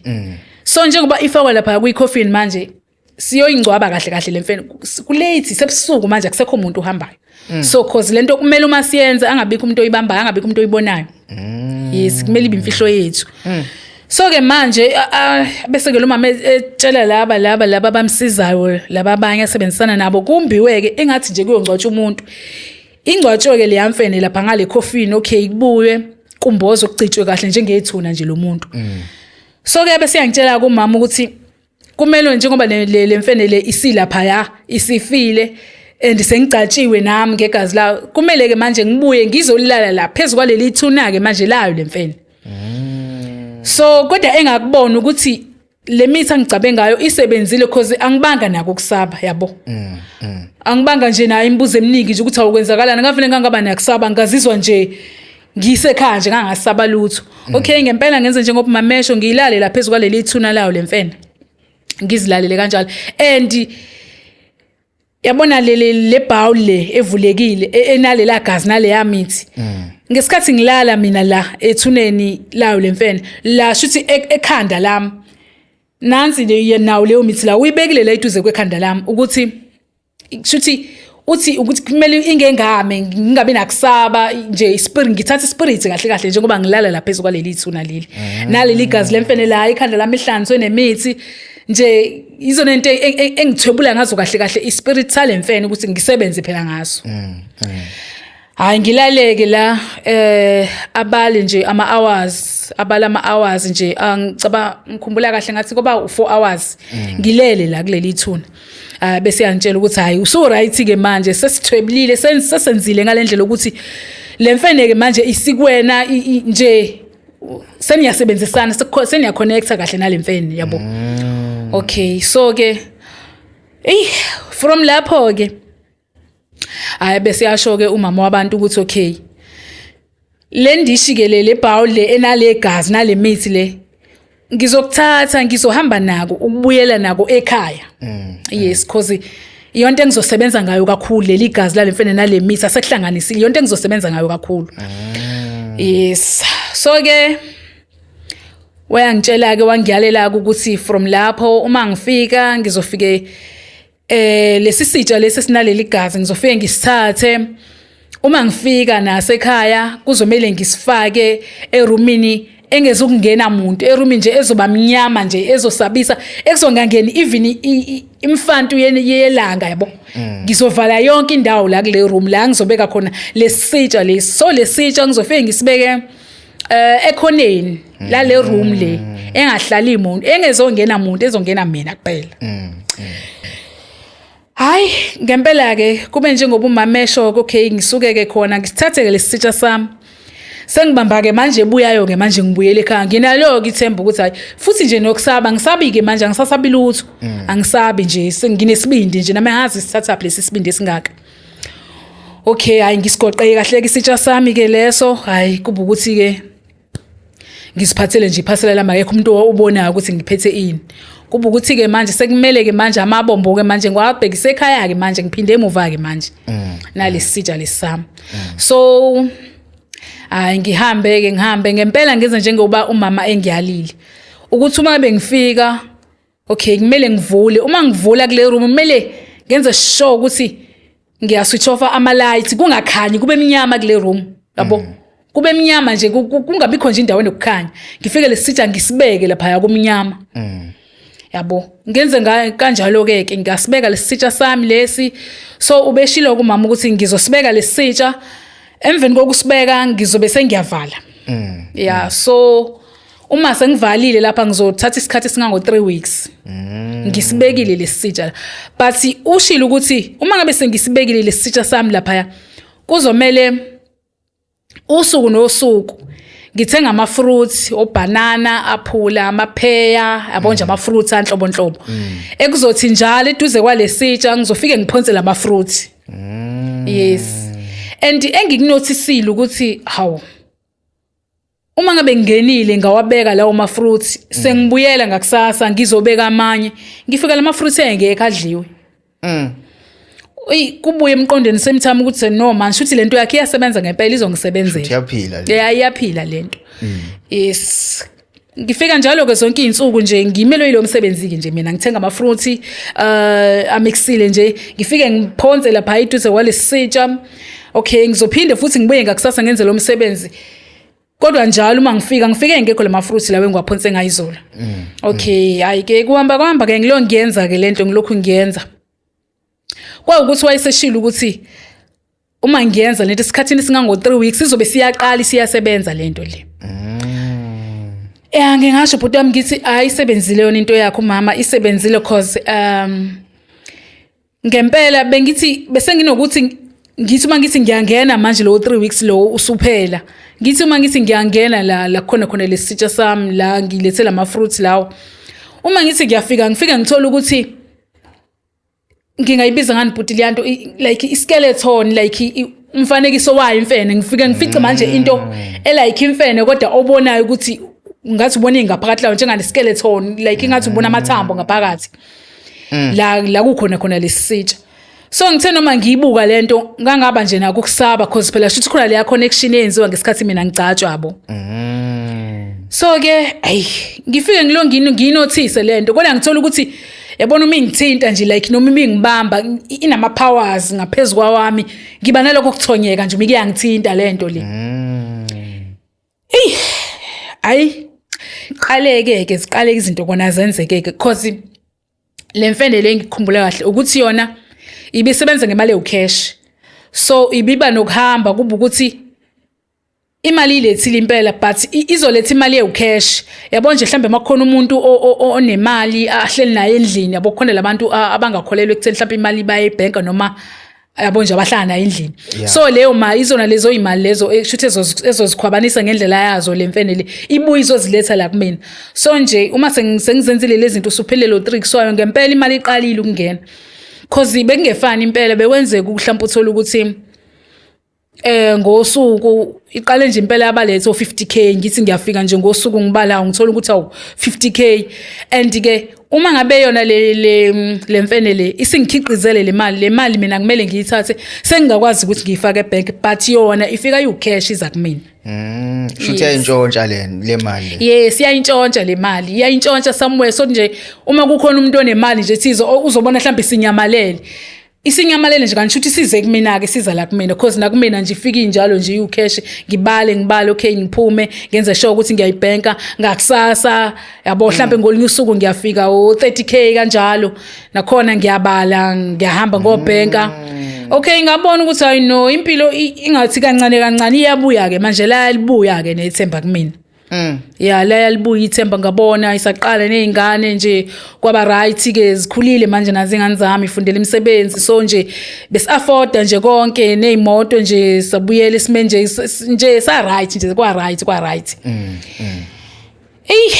So njengoba ifakwa lapha kwi-coffin manje, siyoyingcwaba kahle kahle lemfene kulate, sebusuku manje, akusekho umuntu uhambayo. So cause lento kumele uma siyenza angabikho umuntu oyibambayo, angabikho umuntu oyibonayo. Yes, kumele ibe imfihlo yethu. So ke manje bese ke lo mama etshela laba abamsizayo, laba abanye asebenzisana nabo, kumbiwe ke engathi nje kuyongcwatshwa umuntu, ingcwatshwe ke leya mfene lapha ngale coffin. Okay, kubuye kumbozo, kucitshwe kahle njengethuna nje lo muntu. So ke bese yangitshela kumama ukuthi kumele njengoba le mfene le isilapha isifile and sengigcatshiwe nami ngegazi layo, kumele ke manje ngibuye ngizolala la phezu kwaleli thuna ke manje layo lemfene. So kodwa engakubona ukuthi le mithi angigcabe ngayo isebenzile cause angibanga nako ukusaba, yabo. Angibanga nje nayo imibuzo eminingi nje ukuthi awukwenzakalani, ngavele ngangaba nakusaba, ngazizwa nje ngisekhaya nje, ngangasaba lutho. Okay, ngempela ngenze njengoba mamesho, ngiyilale la phezu kwaleli thuna layo lemfene, ngizilalele kanjalo. And yabona le bowl le evulekile enalela gazi naleya mithi, ngesikhathi ngilala mina la ethuneni layo lemfene la, shuthi ekhanda lami nansi le nawo leyo mithi la uyibekile la eduze kwekhanda lami, ukuthi shuthi uthi ukuthi kumele ingengame, ngingabi nakusaba nje, ispirit, ngithatha ispirit kahle kahle njengoba ngilala lapha phezu kwaleli thuna leli naleli gazi lemfene la ikhanda lami ihlanzwe nemithi nje. Izona into engithwebula ngazo kahle kahle, ispirit salemfene, ukuthi ngisebenze phela ngaso. Hayi, ngilaleke la, abale nje ama hours, abala ama hours nje, angicaba ngikhumbula kahle ngathi kuba u4 hours ngilele la kuleli thuna. Ah, bese yangitshela ukuthi hayi, usu right ke manje, sesithwebulile, sesenzile ngalendlela ukuthi lemfene ke manje isikwena nje, seniyasebenzisana, seniya connecta kahle nalemfene, yabo. Okay, so ke ey, from lapho ke. Hayi, bese yasho ke umama wabantu ukuthi okay, le ndishi ke le bowl le enale gazi nale mithi le, ngizokuthatha ngizohamba nako ukubuyela nako ekhaya. Yes, cause iyonto engizosebenza ngayo kakhulu leli gazi lale mfene nale mithi asekuhlanganisile, iyonto engizosebenza ngayo kakhulu. Yes, so ke wayangitshela ke, wangiyalela ukuthi from lapho uma ngifika ngizofike lesi sitsha lesi sinaleli gazi ngizofike ngisithathe. Uma ngifika nasekhaya kuzomele ngisifake erumini engezukungena muntu, erumini nje ezoba mnyama nje, ezosabisa, ekuzongangeni even imfantu yelanga, yabo. Ngizovala yonke indawo la kule room la ngizobeka khona lesitsha lesi. So lesitsha ngizofike ngisibeke ekhoneni la le room le engahlali umuntu, engezongena umuntu, ezongena mina kuphela. Hayi, ngempela ke kube njengoba umama esho, okay, ngisuke ke khona ngisithathe ke lesitsha sami. Sengibamba ke manje ebuyayo ke manje, ngibuyele ekhaya nginalo ke ithemba ukuthi hayi, futhi nje nokusaba ngisabi ke manje, angisasabi lutho, angisabi nje, senginesibindi nje nami, angazi sithatha lesi sibindi esingaka. Okay, hayi, ngisigoqeke kahle ke isitsha sami ke leso. Hayi, kuba ukuthi ke ngisiphathele nje iphasela lami, akekho umuntu obonayo ukuthi ngiphethe ini. Kuba ukuthi ke manje sekumele ke manje amabombo ke manje ngiwabhekise ekhaya ke manje, ngiphinde emuva ke manje nalesitsha lesami. So hayi, ngihambe ke, ngihambe ngempela, ngenze njengoba umama engiyalile ukuthi uma bengifika, okay, kumele ngivule. Uma ngivula kule room kumele ngenze sure ukuthi ngiya switch off ama lights, kungakhanyi, kube mnyama kule room, yabo, kube mnyama nje, kungabikho nje indawo enokukhanya. Ngifike lesitsha ngisibeke lapha kumnyama, yabo. Ngenze kanjalo ke ke ngasibeka lesitsha sami lesi. So ubeshilo kumama ukuthi ngizosibeka lesitsha, emveni kokusibeka ngizobe sengiyavala. Yeah, so uma sengivalile lapha ngizothatha isikhathi esingango 3 weeks ngisibekile lesitsha. But ushilo ukuthi uma ngabe sengisibekile lesitsha sami lapha, kuzomele usuku nosuku ngithenga ama fruits, obanana, aphula, amapheya, yabo nje, ama fruits anhlobonhlobo, ekuzothi njalo eduze kwalesitsha ngizofike ngiphonse lama fruits. Yes, and engikunothisile ukuthi hawu, uma ngabe ngingenile ngawabeka lawo ma fruits, sengibuyela ngakusasa ngizobeka amanye, ngifika lama fruits engekho, adliwe. Uyi, kubuye emqondweni same time ukuthi no man, shuthi lento yakhe iyasebenza ngempela, izongisebenzela. Iyaphila le. Yeah, iyaphila lento. Yes, ngifika njalo ke zonke izinsuku nje ngimelwe yilo msebenzi ke nje mina, ngithenga ama fruits amixile nje, ngifike ngiphonse lapha eduze kwalesitsha. Okay, ngizophinde futhi ngibuye ngakusasa ngenze lo msebenzi, kodwa njalo uma ngifika ngifike ngekho lama fruits lawo engiwaphonse ngayizolo. Okay, hayi ke kuhamba kuhamba ke, ngilo ngiyenza ke lento, ngilokhu ngiyenza. Kwawukuthi wayeseshilo ukuthi uma ngiyenza lento esikhathini singango 3 weeks izobe siyaqala siyasebenza lento le. Ngingasho bhuti wami ngithi ayisebenzile yona into yakho mama, isebenzile, cause ngempela bengithi bese nginokuthi ngithi uma ngithi ngiyangena manje lo 3 weeks lo usuphela, ngithi uma ngithi ngiyangena la la khona khona lesitsha sami la ngilethe lama fruits lawo, uma ngithi ngiyafika ngifike ngithola ukuthi ngingayibiza ngani bhuti leyanto, like iskeleton, like umfanekiso wayo imfene. Ngifike ngifice manje into elike imfene, kodwa obonayo ukuthi ngathi ubona ingaphakathi layo njengane skeleton, like ingathi ubona amathambo ngaphakathi la la kukhona khona lesitsha. So ngithe noma ngiyibuka lento ngangaba nje nako ukusaba, cause phela shuthi khona leya connection eyenziwa ngesikhathi mina ngigcatshwa, yabo. So ke ayi, ngifike ngilo nginothise lento, kodwa ngithola ukuthi yabona uma ingithinta nje, like noma uma ingibamba, inama powers ngaphezulu kwawami, ngiba nalokho kuthonyeka nje uma kuyangithinta lento le. Ey, ayi, qaleke ke, ziqale izinto kona zenzeke ke, cause le mfene le ngikhumbula kahle ukuthi yona ibisebenza ngemali ewucash, so ibiba nokuhamba kuba ukuthi imali ilethile impela, but izoletha imali ewucash, yabo nje. Mhlambe makukhona umuntu onemali ahleli naye endlini, yabo, kukhona labantu abangakholelwa ekutheni mhlambe imali baye ebhenka noma, yabo nje, abahlala naye endlini. So leyo mali izona lezo imali lezo shuthi ezozikhwabanisa ngendlela yazo le mfene le, ibuye izoziletha la kumina. So nje uma sengizenzile lezi zinto, usuphelele lo tricks wayo, ngempela imali iqalile ukungena. Cause bekungefani impela, bekwenzeka mhlawumbe uthola ukuthi ngosuku iqale nje impela yabalethe o50K, ngithi ngiyafika nje ngosuku ngibala ngithola ukuthi awu 50K. And ke uma ngabe yona le mfene le isingikhiqizele le mali mina kumele ngiyithathe, sengingakwazi ukuthi ngiyifake ebank, but yona ifika iwu-cash iza kumina. Shuthi yayintshontsha le mali le. Yes, iyayintshontsha le mali, iyayintshontsha somewhere. So nje uma kukhona umuntu onemali nje thize, uzobona mhlawumbe isinyamalele, isinyamalele nje, kanti shuthi size kumina ke, siza la kumina, because nakumina nje ifika injalo nje iwu-cash. Ngibale ngibale, okay, ngiphume ngenze sure ukuthi ngiyayibhenka ngakusasa, yabo. Mhlambe ngolunye usuku ngiyafika o 30K kanjalo, nakhona ngiyabala, ngiyahamba ngobhenka. Okay, ngabona ukuthi hayi no, impilo ingathi kancane kancane iyabuya ke manje, la libuya ke nethemba kumina. Ya, la yalibuya ithemba, ngabona isaqala nezingane nje kwaba right ke, zikhulile manje nazo ingane zami, ifundela imisebenzi, so nje besi-afforda nje konke nezimoto nje, sabuyela esimeni nje nje sa right nje, kwa right, kwa right. Ey,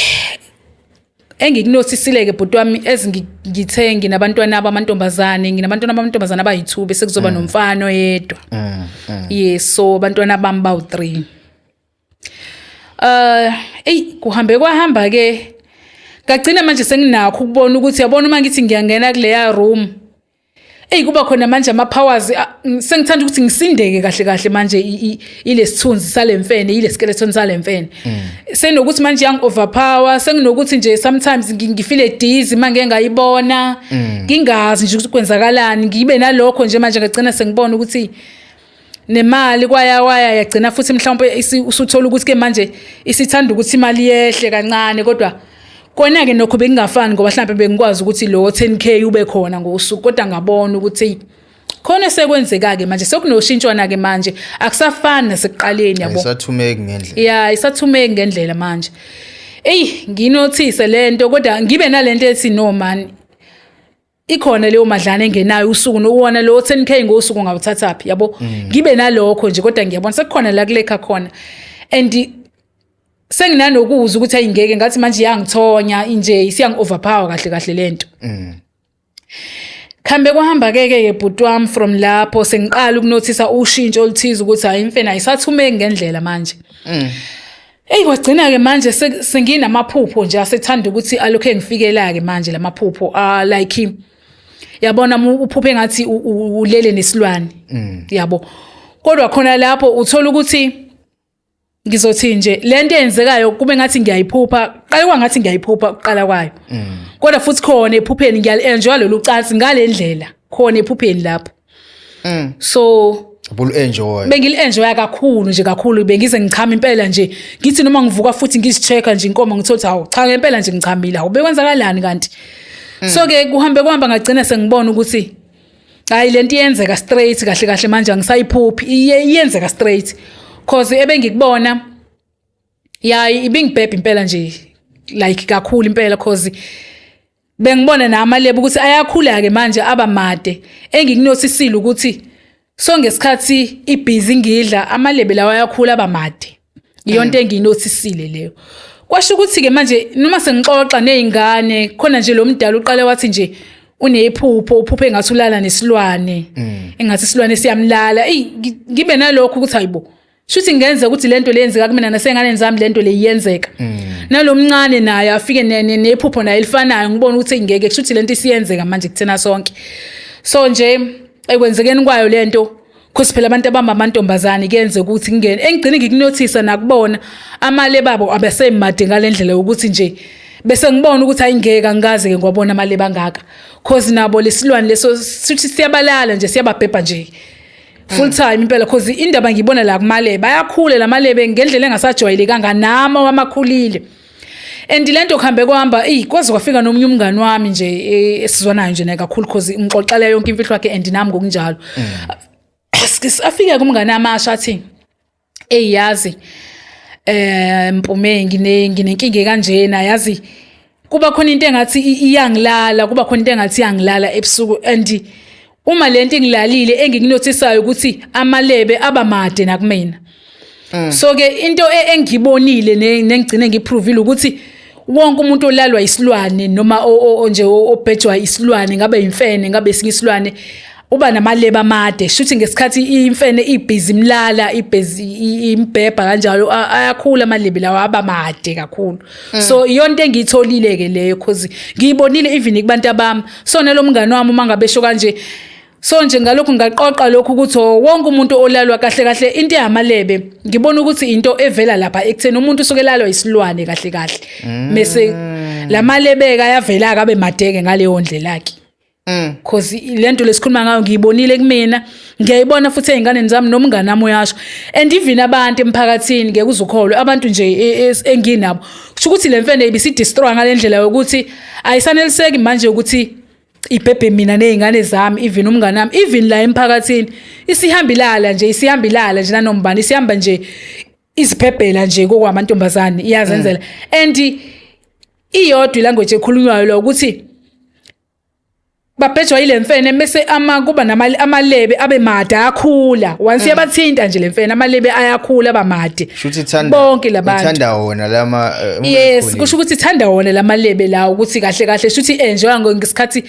engikunotice-ile ke bhuti wami, ezingithe nginabantwana abamantombazane, nginabantwana abamantombazane abayi2, bese kuzoba nomfana oyedwa. Yes, so abantwana bami bawu3. Ey, kuhambe kwahamba ke, kagcina manje senginakho ukubona ukuthi, yabona, uma ngithi ngiyangena kuleya room, ey, kuba khona manje ama powers, sengithanda ukuthi ngisindeke kahle kahle manje ilesithunzi salemfene, ile skeleton salemfene, senokuthi manje yang overpower, senginokuthi nje sometimes ngifeel dizzy manje ngayibona, ngingazi nje ukuthi kwenzakalani, ngibe nalokho nje. Manje ngagcina sengibona ukuthi nemali kwaya kwaya yagcina futhi mhlawumbe usuthola ukuthi ke manje isithanda ukuthi imali yehle kancane, kodwa kona ke nokho bekungafani, ngoba mhlawumbe bengikwazi ukuthi lo 10K ube khona ngosuku, kodwa ngabona ukuthi khona sekwenzeka ke manje, sekunoshintshwana ke manje, akusafani nasekuqaleni, yabo. Ayisathumeki ngendlela. Ya, isathumeki ngendlela manje. Eyi, nginotice lento, kodwa ngibe nalento ethi no man, ikhona leyo madlana engenayo usuku nokuwona lo 10K ngosuku ngawuthathaphi, yabo. Ngibe nalokho nje, kodwa ngiyabona sekukhona la kulekha khona and senginanokuzwa ukuthi ayingeke, ngathi manje iyangithonya nje, isiyangi overpower kahle kahle lento. Khambe kwahamba ke ke bhuti wami, from lapho sengiqala ukunotice-a ushintsho oluthize ukuthi hayi, imfene ayisathumeki ngendlela manje. Eyi, kwagcina ke manje senginamaphupho nje asethanda ukuthi alokhu engifikela ke manje lamaphupho, ah, like yabona uphuphe ngathi ulele nesilwane, yabo. Kodwa khona lapho uthola ukuthi ngizothi nje lento eyenzekayo kube ngathi ngiyayiphupha, qale kwangathi ngiyayiphupha kuqala kwayo, kodwa futhi khona ephupheni ngiyali-enjoya lolu cansi ngale ndlela khona ephupheni lapho. So Ubulu-enjoy. Bengili-enjoya kakhulu nje, kakhulu, bengize ngichama impela nje, ngithi noma ngivuka futhi ngizi-check-a nje inkomo, ngithola ukuthi hawu cha, ngempela nje ngichamile, hawu, bekwenzakalani kanti? So ke kuhambe kuhamba ngagcina sengibona ukuthi hayi, lento iyenzeka straight kahle kahle manje, angisayiphuphi, iyenzeka straight, cause ebengikubona ya ibingibhebha impela nje, like kakhulu impela, cause bengibona namalebe ukuthi ayakhula ke manje aba made. Engikunotice-ile ukuthi so ngesikhathi ibhizi ngidla amalebe lawa ayakhula aba made, iyonto engiyinotice-ile leyo. Kwasho ukuthi ke manje noma sengixoxa nezingane khona nje, lo mdala uqale wathi nje unephupho, uphuphe engathi ulala nesilwane, engathi isilwane siyamlala. Eyi, ngibe nalokho ukuthi hayibo, shuthi ngenze ukuthi lento leyenzeka kumina nasenganeni zami, lento leyiyenzeka nalomncane naye afike nephupho naye elifanayo, ngibona ukuthi ngeke, kushuthi lento isiyenzeka manje kuthina sonke. So nje ekwenzekeni kwayo lento, cause phela abantu abamba amantombazane kuyenze ukuthi ngingene, engigcine ngikunotice-a nakubona amale babo abesemade ngalendlela yokuthi nje bese ngibona ukuthi ayingeke, angikaze ke ngiwabona amalebe angaka, cause nabo lesilwane leso sithi siyabalala nje, siyababhebha nje full time impela, cause indaba ngibona la kumalebe ayakhula lamalebe ngendlela engasajwayelekanga, nami wamakhulile. And lento kuhambe kwahamba, eyi, kwaze kwafika nomunye umngani wami nje, esizwanayo nje naye kakhulu, cause ngixoxela yonke imfihlo yakhe and nami ngokunjalo. Afike kumngani amasha athi, "Ey, yazi Mpume, nginenkinga kanjena, yazi kuba khona into engathi iyangilala, kuba khona into engathi iyangilala ebusuku, and uma lento ingilalile engikunotice-ayo ukuthi amalebe aba made nakumina." So ke into engibonile nengigcine ngiprovile ukuthi Wonke umuntu olalwa isilwane noma nje obhejwa isilwane, ngabe imfene, ngabe esinye isilwane, uba namalebe amade. Shuthi ngesikhathi imfene ibhizi imlala, ibhizi imbhebha kanjalo, ayakhula amalebe lawa, aba made kakhulu. So iyonto engiyitholile ke leyo, cause ngiyibonile even kubantu abami. So nalo mngani wami uma ngabe esho kanje, so nje ngalokhu ngaqoqa lokhu ukuthi, oh, wonke umuntu olalwa, kahle kahle into yamalebe, ngibona ukuthi into evela lapha ekutheni umuntu usuke elalwa isilwane kahle kahle, mase lamalebe ayavela abe madeke ngaleyo ndlela ke. Cause lento lesikhuluma ngayo ngiyibonile kumina, ngiyayibona futhi ey'nganeni zami, nomngane wami uyasho, and even abantu emphakathini, ngeke uzukholwe, abantu nje enginabo. Kusho ukuthi le mfene ibisi-destroy ngale ndlela yokuthi ayisaneliseki manje ukuthi ibhebhe mina ney'ngane zami, even umngane wami, even la emphakathini isihamba ilala nje, isihamba ilala nje nanombani, isihamba nje izibhebhela nje kokwamantombazane, iyazenzela. And iyodwa ilanguage ekhulunywayo lo, ukuthi babhejwa yile mfene, bese ama kuba amalebe abe made, ayakhula once yabathinta nje le mfene, amalebe ayakhula aba made. Shuthi ithanda Bonke labantu. Ithanda wona lama uma Yes. ekhulile. Kusho ukuthi ithanda wona lamalebe la, ukuthi kahle kahle shuthi enjoy ngesikhathi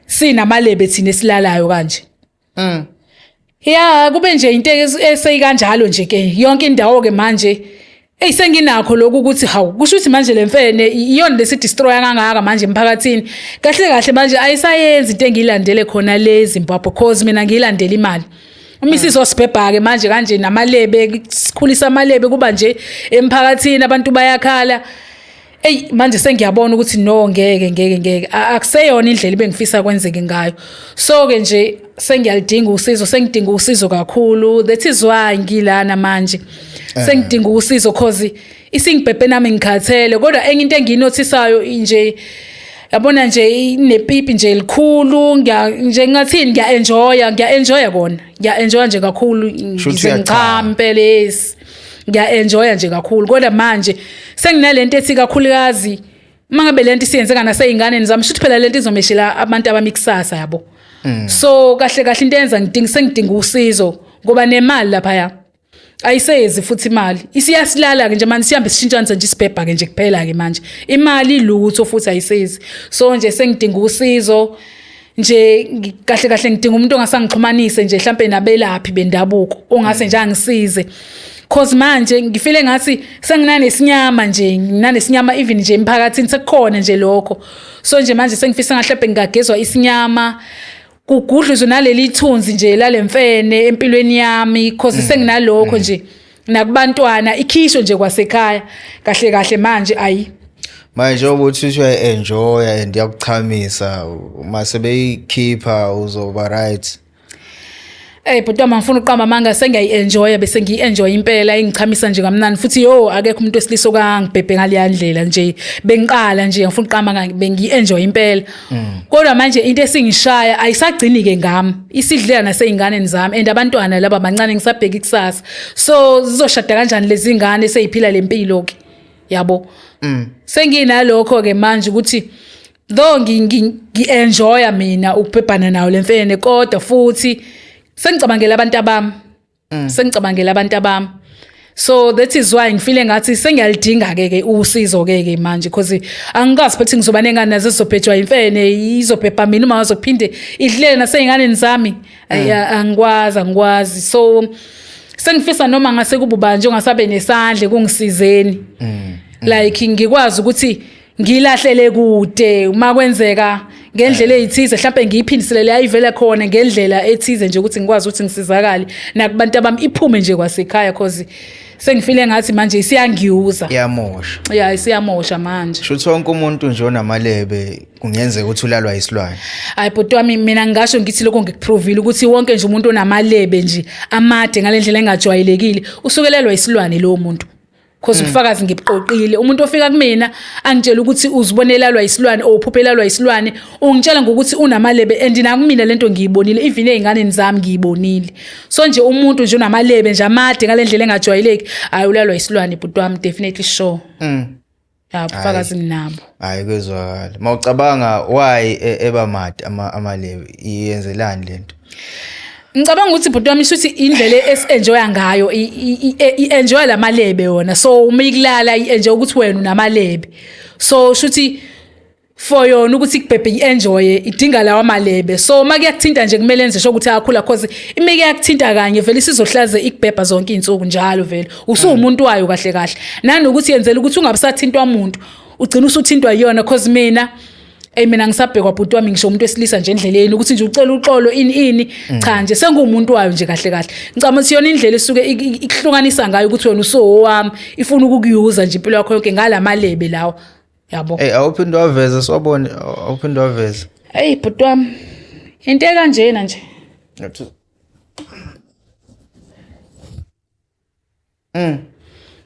sinamalebe thina esilalayo kanje. Ya, kube nje into eseyikanjalo nje ke yonke indawo ke manje. Ey, senginakho lokhu ukuthi hawu, kusho ukuthi manje le mfene iyona lesi destroyer kangaka manje emphakathini. Kahle kahle manje ayisayenzi into engiyilandele khona le Zimbabwe, cause mina ngiyilandela imali. Uma isizosibhebha ke manje kanje namalebe, sikhulisa amalebe, kuba nje emphakathini abantu bayakhala. Ey, manje sengiyabona ukuthi no, ngeke, ngeke, ngeke, akuseyona indlela ebengifisa kwenzeke ngayo. So ke nje sengiyalidinga usizo, sengidinga usizo kakhulu. That is why ngilana manje, sengidinga usizo cause isingibhebhe nami, ngikhathele. Kodwa enye into engiyinothisayo nje, yabona nje, inepipi nje elikhulu, ngiya nje, ngathini, ngiya-enjoya, ngiya-enjoya kona, ngiya-enjoya nje kakhulu. Shuthi Ngize uyachama. ngichame impela, yes, ngiya-enjoya nje kakhulu. Kodwa manje senginalento ethi kakhulukazi uma ngabe lento isiyenzeka nasey'nganeni zami, shuthi phela lento izomeshela abantu abami kusasa, yabo. So kahle kahle into eyenza ngidinga, sengidinga usizo, ngoba nemali laphaya ayisezi futhi, imali isiyasilala-ke nje manje, sihambe sishintshanise nje isibhebha-ke nje kuphela-ke manje, imali ilutho futhi ayisezi. So nje sengidinga usizo nje, kahle kahle ngidinga umuntu ongasangixhumanise nje mhlampe nabelaphi bendabuko, ongase nje angisize, cause manje ngifile ngathi senginanesinyama nje, nginanesinyama even nje emphakathini sekukhona nje lokho. So nje manje sengifisa ngahlampe ngingagezwa isinyama, kugudluzwe naleli thunzi nje lalemfene empilweni yami, cause senginalokho nje nakubantwana, ikhishwe nje kwasekhaya kahle kahle manje, ayi. Manje njengoba uthi uyayi-enjoya and iyakuchamisa, uma sebeyikhipha uzoba right? Eh bhuti wami, ngifuna uqamba amanga, sengiyayi-enjoya, bese ngiyi-enjoy impela, ingichamisa nje kamnandi futhi. Yo, akekho umuntu wesilisa okangibhebhe ngaleya ndlela nje, bengiqala nje, ngifuna uqamba amanga, bengiyi-enjoy impela. Kodwa manje into esingishaya ayisagcini-ke ngami, isidlela nasey'nganeni zami, and abantwana laba bancane, ngisabheka ikusasa. So zizoshada kanjani lezi ngane seyiphila le mpilo-ke, yabo? Senginalokho-ke manje ukuthi though ngi-enjoya mina ukubhebhana nayo le mfene, kodwa futhi sengicabangela abantu abami, sengicabangela abantu abami. So that is why ngifile ngathi sengiyalidinga ke ke usizo ke ke manje, because angikazi futhi ngizoba nengane nazo ezizobhejwa imfene, izobhebha mina, uma wazophinde idlele nasey'nganeni zami. Ayi, angikwazi, angikwazi. So sengifisa noma ngase kube ubanje ongasabe nesandla kungisizeni, like ngikwazi ukuthi ngilahlele kude uma kwenzeka ngendlela ezithize, mhlawumbe ngiyiphindisele la ivele khona ngendlela ethize nje, ukuthi ngikwazi ukuthi ngisizakale nakubantu abami, iphume nje kwasekhaya, cause sengifile ngathi manje isiyangiyuza. Iyamosha. Ya, isiyamosha manje. Shuthi wonke umuntu nje onamalebe kungenzeka ukuthi ulalwa isilwane? Hayi bhuti wami, mina ngingasho ngithi lokho ngikuprovile, ukuthi wonke nje umuntu onamalebe nje amade ngale ndlela engajwayelekile usukelelwa isilwane lowo muntu, cause ubufakazi ngibuqoqile. Umuntu ofika kumina angitshela ukuthi uzibonelalwa isilwane or uphuphelalwa isilwane, ungitshela ngokuthi unamalebe, and nakumina lento ngiyibonile, even ey'nganeni zami ngiyibonile. So nje umuntu nje unamalebe nje amade ngale ndlela engajwayeleki, hayi, ulalwa isilwane bhuti wami, definitely sure. Ya, ubufakazi nginabo. Hayi, kwezwakala. Mawucabanga, why eba made amalebe, iyenzelani lento? Ngicabanga ukuthi bhuti wami, shuthi indlela esi-enjoya ngayo, i-enjoya lamalebe yona. So uma ikulala i-enjoy ukuthi wena unamalebe. So shuthi for yona ukuthi ikubhebhe i-enjoye idinga lawa malebe. So uma kuyakuthinta nje kumele enze sure ukuthi ayakhula, cause ime kuyakuthinta kanye vele isizohlaze ikubhebha zonke iy'nsuku njalo, vele usuwumuntu wayo kahle kahle. Nanokuthi yenzela ukuthi ungabisathintwa muntu, ugcina usuthintwa yiyona. Cause mina, eyi, mina ngisabhekwa bhuti wami, ngisho umuntu wesilisa nje endleleni ukuthi nje ucela uxolo ini ini, cha nje senguwumuntu wayo nje kahle kahle. Ngicabanga ukuthi yona indlela esuke ikuhlukanisa ngayo ukuthi wena usowowami, ifuna ukukuyuza nje impilo yakho yonke ngalamalebe lawo, yabo. Hey, awuphinde waveza siwabone, awuphinde waveza. Hey bhuti wami, into ekanjena nje.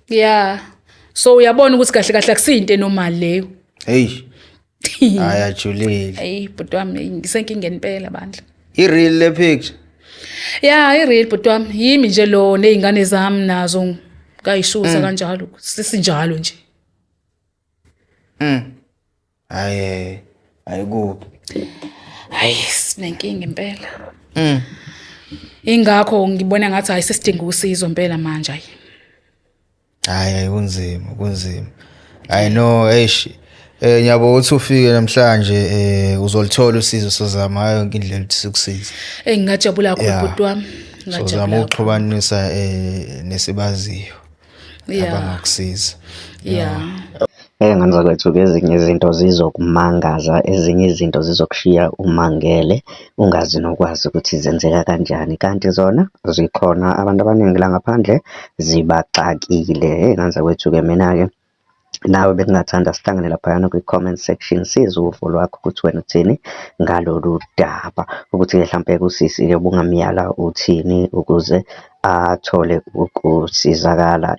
Yeah, so uyabona ukuthi kahle kahle akusiyinto enormal leyo. Hey, ayajulile. Hey bhuti wami, hey, ngisenkingeni impela bandla. I-real le picture? Ya, i-real bhuti wami, yimi nje lo ney'ngane zami nazo ngayishutha kanjalo, sisinjalo nje. Hayi, ayikuphi. Hayi, sinenkinga impela. Ingakho ngibona ngathi hayi, sesidinga usizo impela manje, hayi. Hayi, kunzima, kunzima. I know, eish. Ngiyabonga ukuthi ufike namhlanje, uzolithola usizo, sozama ngayo yonke indlela ukuthi sikusize. Eyi, ngingajabula kakhulu bhuti wami. Sozama Ngingajabula. ukuxhubanisa nesibaziyo abangakusiza. Ngane zakwethu-ke, ezinye izinto zizokumangaza, ezinye izinto zizokushiya umangele, ungazi nokwazi ukuthi zenzeka kanjani, kanti zona zikhona. Abantu abaningi la ngaphandle zibaxakile. Hheyi ngane zakwethu-ke, mina-ke nawe bengingathanda sihlangane laphayana kwi-comment section, sizwe uvo lwakho ukuthi wena uthini ngalolu daba, ukuthi-ke hlampe kusisi-ke ubungamyala uthini ukuze athole ukusizakala.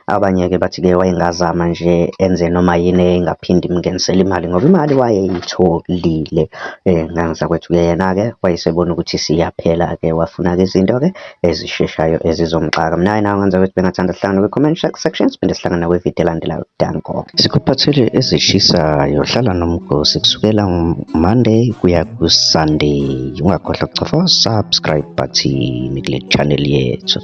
Abanye-ke bathi-ke wayengazama nje enze noma yini engaphinde imngenisele imali ngoba imali wayeyitholile. Ngane zakwethu-ke, yena-ke wayesebona ukuthi siyaphela-ke, wafuna-ke izinto-ke ezisheshayo ezizomxaka. Mina nawe ngane zakwethu bengathanda sihlangane kwi-comment section, siphinde sihlangane nakwividiyo elandelayo. Danko. Sikuphathele ezishisayo, hlala nomgosi kusukela Monday kuya ku-Sunday. Ungakhohlwa ukucofa subscribe button kule channel yethu.